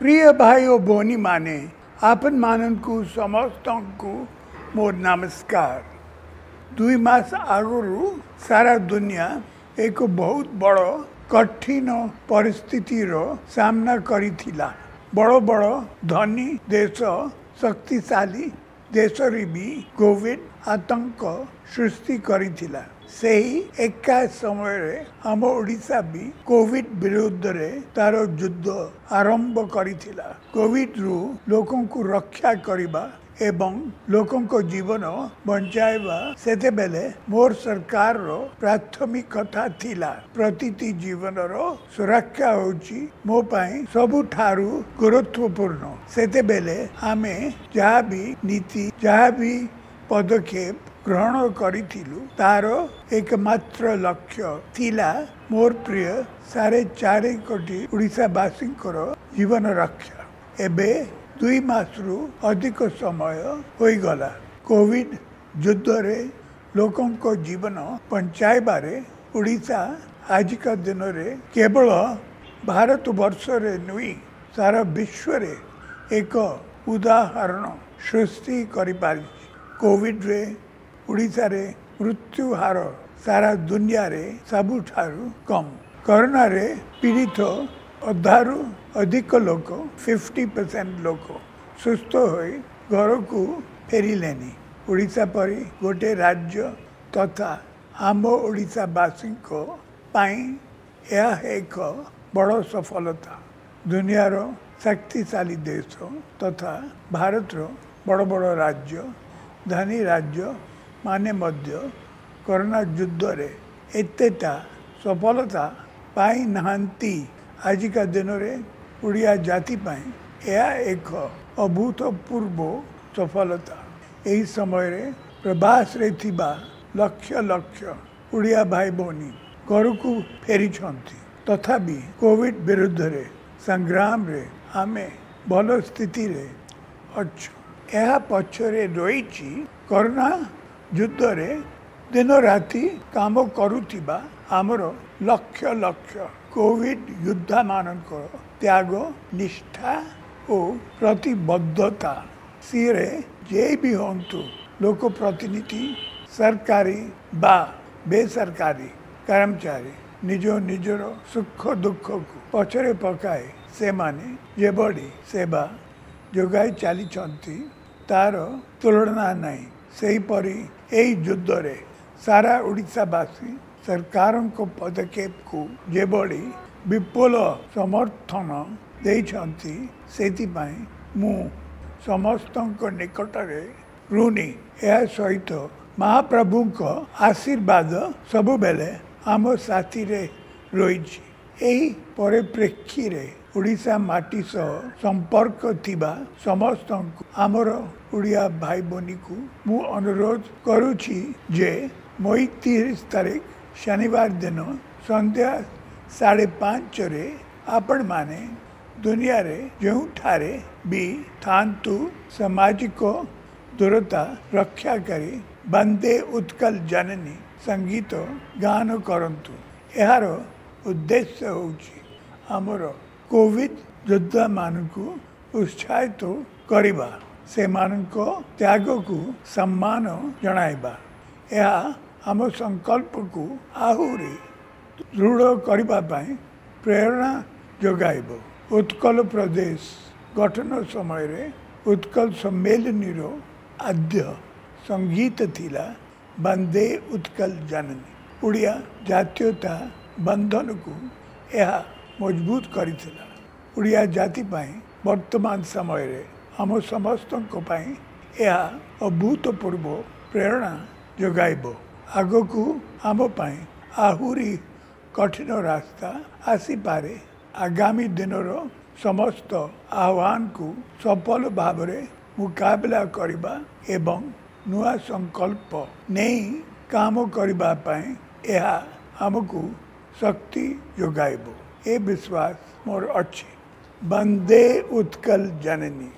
ପ୍ରିୟ ଭାଇ ଓ ଭଉଣୀମାନେ, ଆପଣମାନଙ୍କୁ ସମସ୍ତଙ୍କୁ ମୋର ନମସ୍କାର। 2 ମାସ ଆଗରୁ ସାରା ଦୁନିଆ ଏକ ବହୁତ ବଡ଼ କଠିନ ପରିସ୍ଥିତିର ସାମ୍ନା କରିଥିଲା। ବଡ଼ ବଡ଼ ଧନୀ ଦେଶ, ଶକ୍ତିଶାଳୀ ଦେଶରେ ବି କୋଭିଡ ଆତଙ୍କ ସୃଷ୍ଟି କରିଥିଲା। ସେହି ଏକା ସମୟରେ ଆମ ଓଡ଼ିଶା ବି କୋଭିଡ ବିରୁଦ୍ଧରେ ତାର ଯୁଦ୍ଧ ଆରମ୍ଭ କରିଥିଲା। କୋଭିଡରୁ ଲୋକଙ୍କୁ ରକ୍ଷା କରିବା ଏବଂ ଲୋକଙ୍କ ଜୀବନ ବଞ୍ଚାଇବା ସେତେବେଳେ ମୋର ସରକାରର ପ୍ରାଥମିକତା ଥିଲା। ପ୍ରତିଟି ଜୀବନର ସୁରକ୍ଷା ହେଉଛି ମୋ ପାଇଁ ସବୁଠାରୁ ଗୁରୁତ୍ୱପୂର୍ଣ୍ଣ। ସେତେବେଳେ ଆମେ ଯାହା ବି ନୀତି, ଯାହା ବି ପଦକ୍ଷେପ ଗ୍ରହଣ କରିଥିଲୁ, ତାର ଏକମାତ୍ର ଲକ୍ଷ୍ୟ ଥିଲା ମୋର ପ୍ରିୟ 4.5 କୋଟି ଓଡ଼ିଶାବାସୀଙ୍କର ଜୀବନ ରକ୍ଷା। ଏବେ 2 ମାସରୁ ଅଧିକ ସମୟ ହୋଇଗଲା। କୋଭିଡ ଯୁଦ୍ଧରେ ଲୋକଙ୍କ ଜୀବନ ବଞ୍ଚାଇବାରେ ଓଡ଼ିଶା ଆଜିକା ଦିନରେ କେବଳ ଭାରତବର୍ଷରେ ନୁହେଁ, ସାରା ବିଶ୍ୱରେ ଏକ ଉଦାହରଣ ସୃଷ୍ଟି କରିପାରିଛି। କୋଭିଡରେ ଓଡ଼ିଶାରେ ମୃତ୍ୟୁ ହାର ସାରା ଦୁନିଆରେ ସବୁଠାରୁ କମ୍। କରୋନାରେ ପୀଡ଼ିତ ଅଧାରୁ ଅଧିକ ଲୋକ, 50% ଲୋକ ସୁସ୍ଥ ହୋଇ ଘରକୁ ଫେରିଲେନି। ଓଡ଼ିଶା ପରି ଗୋଟେ ରାଜ୍ୟ ତଥା ଆମ ଓଡ଼ିଶାବାସୀଙ୍କ ପାଇଁ ଏହା ଏକ ବଡ଼ ସଫଳତା। ଦୁନିଆର ଶକ୍ତିଶାଳୀ ଦେଶ ତଥା ଭାରତର ବଡ଼ ବଡ଼ ରାଜ୍ୟ, ଧନୀ ରାଜ୍ୟ ମାନେ ମଧ୍ୟ କରୋନା ଯୁଦ୍ଧରେ ଏତେଟା ସଫଳତା ପାଇନାହାନ୍ତି। ଆଜିକା ଦିନରେ ଓଡ଼ିଆ ଜାତି ପାଇଁ ଏହା ଏକ ଅଭୂତପୂର୍ବ ସଫଳତା। ଏହି ସମୟରେ ପ୍ରବାସରେ ଥିବା ଲକ୍ଷ ଲକ୍ଷ ଓଡ଼ିଆ ଭାଇ ଭଉଣୀ ଘରକୁ ଫେରିଛନ୍ତି। ତଥାପି କୋଭିଡ ବିରୁଦ୍ଧରେ ସଂଗ୍ରାମରେ ଆମେ ଭଲ ସ୍ଥିତିରେ ଅଛୁ। ଏହା ପଛରେ ରହିଛି କରୋନା ଯୁଦ୍ଧରେ ଦିନ ରାତି କାମ କରୁଥିବା ଆମର ଲକ୍ଷ ଲକ୍ଷ କୋଭିଡ ଯୋଦ୍ଧାମାନଙ୍କର ତ୍ୟାଗ, ନିଷ୍ଠା ଓ ପ୍ରତିବଦ୍ଧତା। ସିଏ ଯେ ବି ହୁଅନ୍ତୁ, ଲୋକ ପ୍ରତିନିଧି, ସରକାରୀ ବା ବେସରକାରୀ କର୍ମଚାରୀ, ନିଜ ନିଜର ସୁଖ ଦୁଃଖକୁ ପଛରେ ପକାଇ ସେମାନେ ଯେଭଳି ସେବା ଯୋଗାଇ ଚାଲିଛନ୍ତି, ତାର ତୁଳନା ନାହିଁ। ସେହିପରି ଏହି ଯୁଦ୍ଧରେ ସାରା ଓଡ଼ିଶାବାସୀ ସରକାରଙ୍କ ପଦକ୍ଷେପକୁ ଯେଭଳି ବିପୁଳ ସମର୍ଥନ ଦେଇଛନ୍ତି, ସେଥିପାଇଁ ମୁଁ ସମସ୍ତଙ୍କ ନିକଟରେ ଋଣୀ। ଏହା ସହିତ ମହାପ୍ରଭୁଙ୍କ ଆଶୀର୍ବାଦ ସବୁବେଳେ ଆମ ସାଥିରେ ରହିଛି। ଏହି ପରିପ୍ରେକ୍ଷୀରେ ଓଡ଼ିଶା ମାଟି ସହ ସମ୍ପର୍କ ଥିବା ସମସ୍ତଙ୍କୁ, ଆମର ଓଡ଼ିଆ ଭାଇ ଭଉଣୀକୁ ମୁଁ ଅନୁରୋଧ କରୁଛି ଯେ ମଇ 30 ତାରିଖ ଶନିବାର ଦିନ ସନ୍ଧ୍ୟା 5:30ରେ ଆପଣମାନେ ଦୁନିଆରେ ଯେଉଁଠାରେ ବି ଥାଆନ୍ତୁ, ସାମାଜିକ ଦୂରତା ରକ୍ଷା କରି ବନ୍ଦେ ଉତ୍କଳ ଜନନୀ ସଙ୍ଗୀତ ଗାନ କରନ୍ତୁ। ଏହାର ଉଦ୍ଦେଶ୍ୟ ହେଉଛି ଆମର କୋଭିଡ ଯୋଦ୍ଧାମାନଙ୍କୁ ଉତ୍ସାହିତ କରିବା, ସେମାନଙ୍କ ତ୍ୟାଗକୁ ସମ୍ମାନ ଜଣାଇବା। ଏହା ଆମ ସଂକଳ୍ପକୁ ଆହୁରି ଦୃଢ଼ କରିବା ପାଇଁ ପ୍ରେରଣା ଯୋଗାଇବ। ଉତ୍କଳ ପ୍ରଦେଶ ଗଠନ ସମୟରେ ଉତ୍କଳ ସମ୍ମିଳନୀର ଆଦ୍ୟ ସଙ୍ଗୀତ ଥିଲା ବନ୍ଦେ ଉତ୍କଳ ଜନନୀ। ଓଡ଼ିଆ ଜାତୀୟତା ବନ୍ଧନକୁ ଏହା ମଜବୁତ କରିଥିଲା। ଓଡ଼ିଆ ଜାତି ପାଇଁ ବର୍ତ୍ତମାନ ସମୟରେ ଆମ ସମସ୍ତଙ୍କ ପାଇଁ ଏହା ଅଭୂତପୂର୍ବ ପ୍ରେରଣା ଯୋଗାଇବ। ଆଗକୁ ଆମ ପାଇଁ ଆହୁରି କଠିନ ରାସ୍ତା ଆସିପାରେ। ଆଗାମୀ ଦିନର ସମସ୍ତ ଆହ୍ୱାନକୁ ସଫଳ ଭାବରେ ମୁକାବିଲା କରିବା ଏବଂ ନୂଆ ସଂକଳ୍ପ ନେଇ କାମ କରିବା ପାଇଁ ଏହା ଆମକୁ ଶକ୍ତି ଯୋଗାଇବ, ଏ ବିଶ୍ୱାସ ମୋର ଅଛି। ବନ୍ଦେ ଉତ୍କଳ ଜନନୀ।